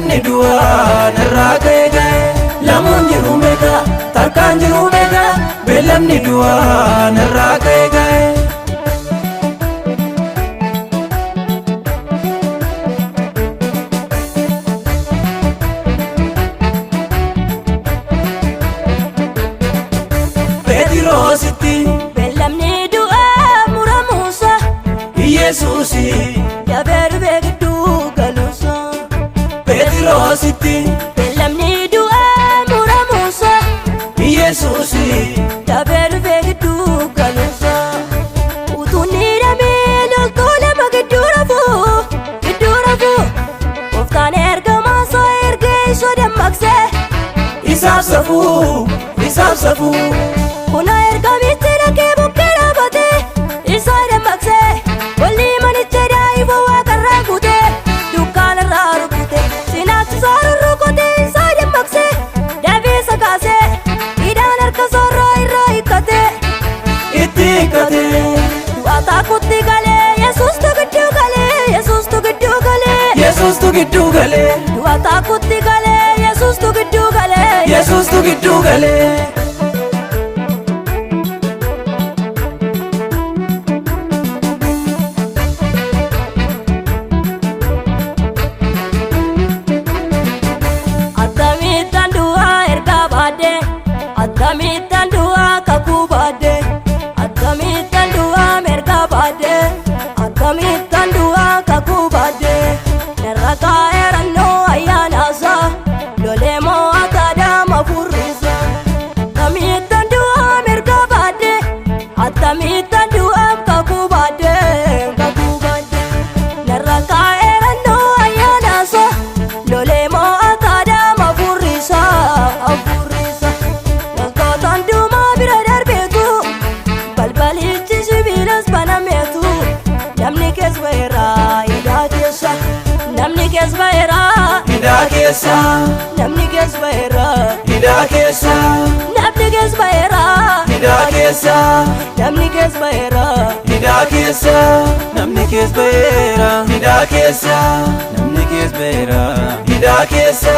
Beellamni du'aa narraa ka'e ga'e. Lamuun jiru meeqa, takkaan jiru meeqa, beellamni du'aa narraa ka'e ga'e. Pheexiroositti Beellamni du'aa muramuusa Yesuusi dafee dhufee gidduu galuusa. Pheexiroositti Beellamni du'aa muramuusa Yesuusi dafee dhufee gidduu galuusa. Utuu inni hidhamee loltuu lama gidduu rafuu gidduu rafuu gooftaan ergamaasaa ergee isa dammaqsee isaaf safuu, isaaf safuu. Kuna ergamichi dhaqee bukkee dhaabatee isa dammaqsee olli manicha daa'ima waaqarraa guutee dukkaanarraa rukute cinaachisaa rurrukutee isa dammaqsee dabeessa kaasee hidhaan harka soorraa irraa hiikkatee Itti hiikkate. Du'a taakutti galee Yesuustu gidduu galee Yesuustu gidduu galee Yesuustu gidduu galee. Du'a taakutti galee Yesuustu gidduu galee Yesuustu gidduu galee. Akkamittan du'aa ergaa baadhee akkamittan du'aa kakuu baadhee akkamittan du'aa mirgaa baadhee akkamittan du'aa kakuu baadhee narra kaa'eerannoo ayyaanaasaa lolee mo'ataa daama furriisa akkamittan du'aa mirgaa baadhee akkamittan du'aa kakuu baadhee kakuu baadhee narra kaa'eerannoo ayyaanaasaa lolee mo'ataa daama furriisa furriisa loltoota hundumaa bira darbeetu balbalichi sibiilas banameetu namni kees ba'eera hidhaa keessa namni kees ba'eera Hidhaa keessa, namni kees ba'eera hidhaa keessa, namni kees ba'eera hidhaa keessa, namni kees ba'eera hidhaa keessa, namni kees ba'eera. Hidhaa keessa, namni kees ba'eera. Hidhaa keessa,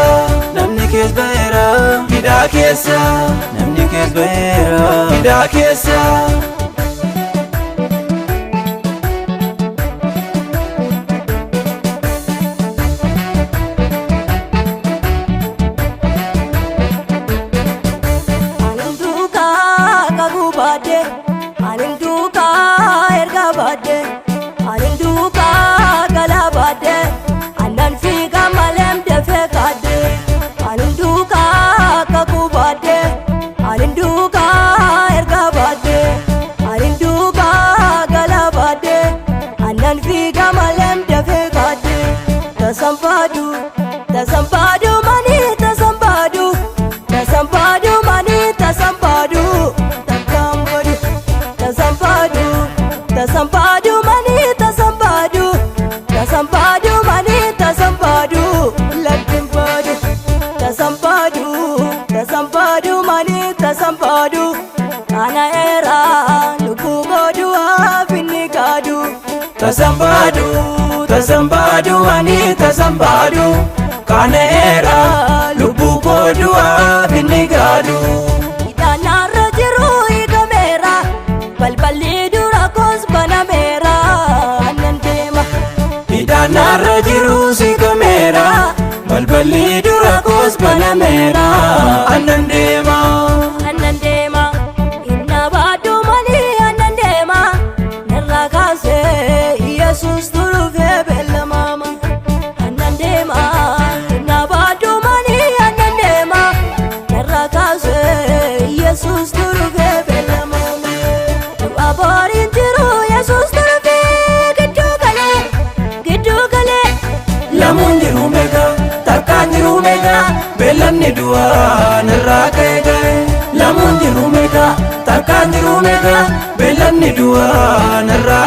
namni kees ba'eera. Hidhaa keessa, namni kees ba'eera. Hidhaa keessa. Anin duukaa kakuu baadhee anin duukaa ergaa baadhee anin duukaa galaa baadhee annan fiigaa maleem dafee kaadhee anin duukaa kakuu baadhee anin duukaa ergaa baadhee anin duukaa galaa baadhee annan fiigaa maleem dafee kaadhee tasambaadu tasambaadu manii tasambaadu. Tasampadu mani tasampadu takambadu tasampadu tasampadu mani tasampadu tasampadu mani tasampadu lakimpadu tasampadu tasampadu mani tasampadu kana era lukugodu afinikadu Tasambaadu, tasambaadu, ani tasambaadu. Kana era lubbuu koo du'aaf inni gaadu. Hidhaanarra jiru hiikameera balballi dura koos banameera annan deema. Hidhaanarra jiru siikameera, balballi dura koos banameera. Annan deema. Annan deema inna baaduu malee annan deema narraa kaasee Yesuus turufee beellamaama. Annan deema inna baaduu malee annan deema narraa kaasee Yesuus turufee beellamaama. Du'a booriin jiru Yesuus turufee gidduu galee gidduu galee. Lamuun jiru meeqa, takkaan jiru meeqa, beellamni du'aa narraa ka'e ga'e. Lamuun jiru meeqa, takkaan jiru meeqa, beellamni du'aa narraa